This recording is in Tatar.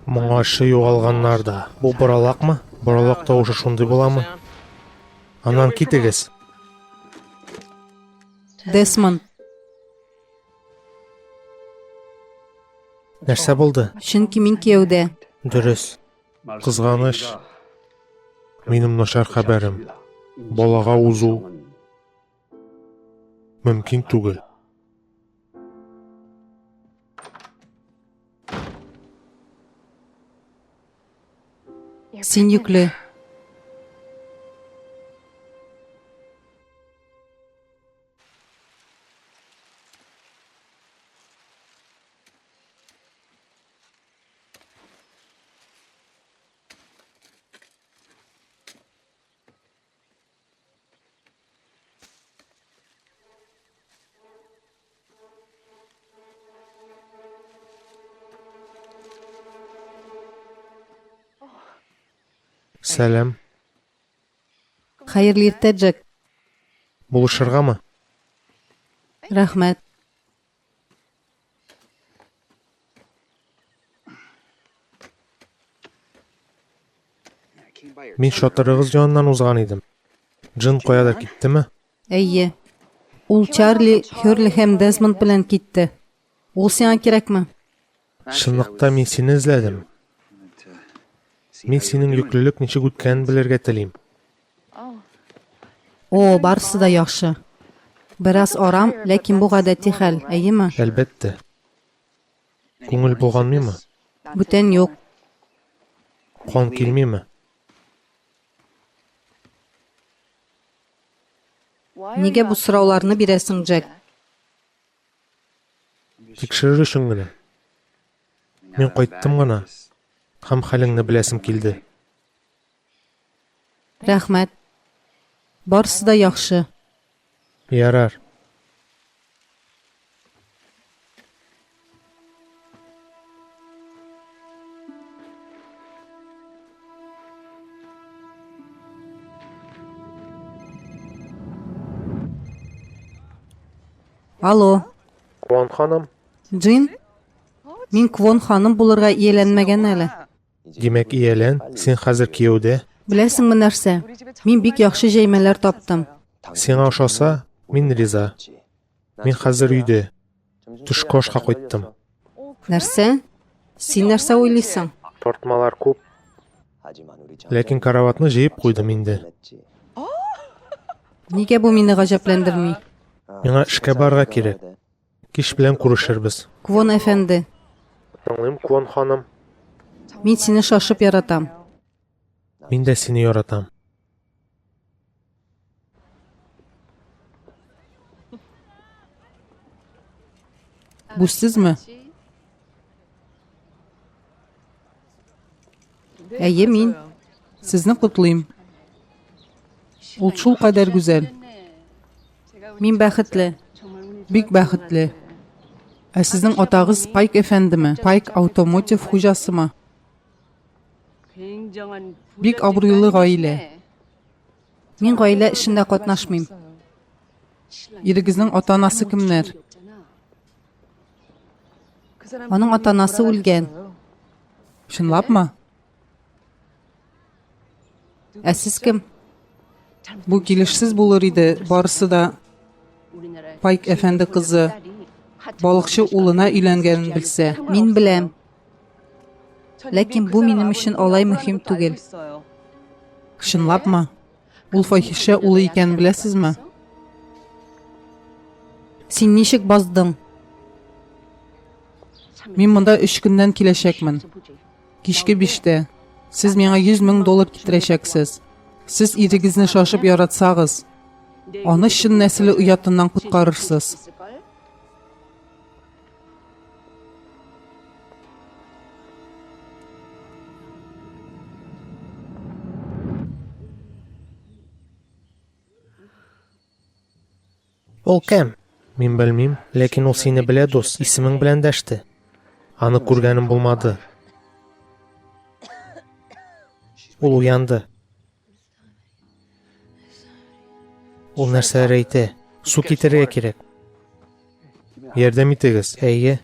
Моңарчы югалганнар да. Бу боралакмы? Боралак тавышы шундый буламы? Аннан китегез. Десмонд. Нәрсә булды? Чөнки мин кияүдә. Дөрес. Кызганыч. Минем начар хәбәрем. Балага узу мөмкин түгел. Син йөкле. Сәлам. Хәерле иртә, Джек. Булышыргамы? Рәхмәт. Мин чатырыгыз яныннан узган идем. Джин каядыр киттеме? Әйе. Ул Чарли, Херли һәм Дезмонд белән китте. Ул сиңа кирәкме? Чынлыкта мин сине эзләдем. Мин синең йөклелек ничек үткәнен белергә телим. О, барысы да яхшы. Бераз арам, ләкин бу гадәти хәл, әйеме? Әлбәттә. Күңел болганмыймы? Бүтән юк. Кан килмиме? Нигә бу сорауларны бирәсең, Джек? Тикшерер өчен генә. Мин кайттым гына һәм хәлеңне беләсем килде. Рәхмәт. Барысы да яхшы. Ярар. Алло. Квон ханым. Джин? Мин Квон ханым булырга ияләнмәгән әле. Димәк, иялән, син хәзер кияүдә. Беләсеңме нәрсә? Мин бик яхшы җәймәләр таптым. Сиңа ошаса, мин риза. Мин хәзер өйдә. Төшке ашка кайттым. Нәрсә? Син нәрсә уйлыйсың? Тартмалар күп. Ләкин караватны җыеп куйдым инде. Нигә бу мине гаҗәпләндерми? Миңа эшкә барырга кирәк. Кич белән күрешербез. Квон әфәнде. Тыңлыйм, Квон ханым. Мин сине шашып яратам. Мин дә сине яратам. Бу сезме? Әйе, мин. Сезне котлыйм. Ул шулкадәр гүзәл. Мин бәхетле. Бик бәхетле. Ә сезнең атагыз Пайк әфәндеме? Пайк Аутомотив хуҗасымы? Бик абруйлы гаилә. Мин гаилә эшендә катнашмыйм. Ирегезнең ата-анасы кемнәр? Аның ата-анасы үлгән. Чынлапмы? Ә сез кем? Бу килешсез булыр иде, барысы да Пайк әфәнде кызы балыкчы улына өйләнгәнен белсә. Мин беләм. Ләкин бу минем өчен алай мөһим түгел. Чынлапмы? Ул фахишә улы икәнен беләсезме? Син ничек баздың? Мин монда өч көннән киләчәкмен. Кичке биштә. Сез миңа 100 мең доллар китерәчәксез. Сез ирегезне шашып яратсагыз, аны чын нәселе оятыннан коткарырсыз. Ул кем? Мин белмим, ләкин ул сине белә, дус, исемең белән дәште. Аны күргәнем булмады. Ул уянды. Ул нәрсәләр әйтә? Су китерергә кирәк. Ярдәм итегез. Әйе.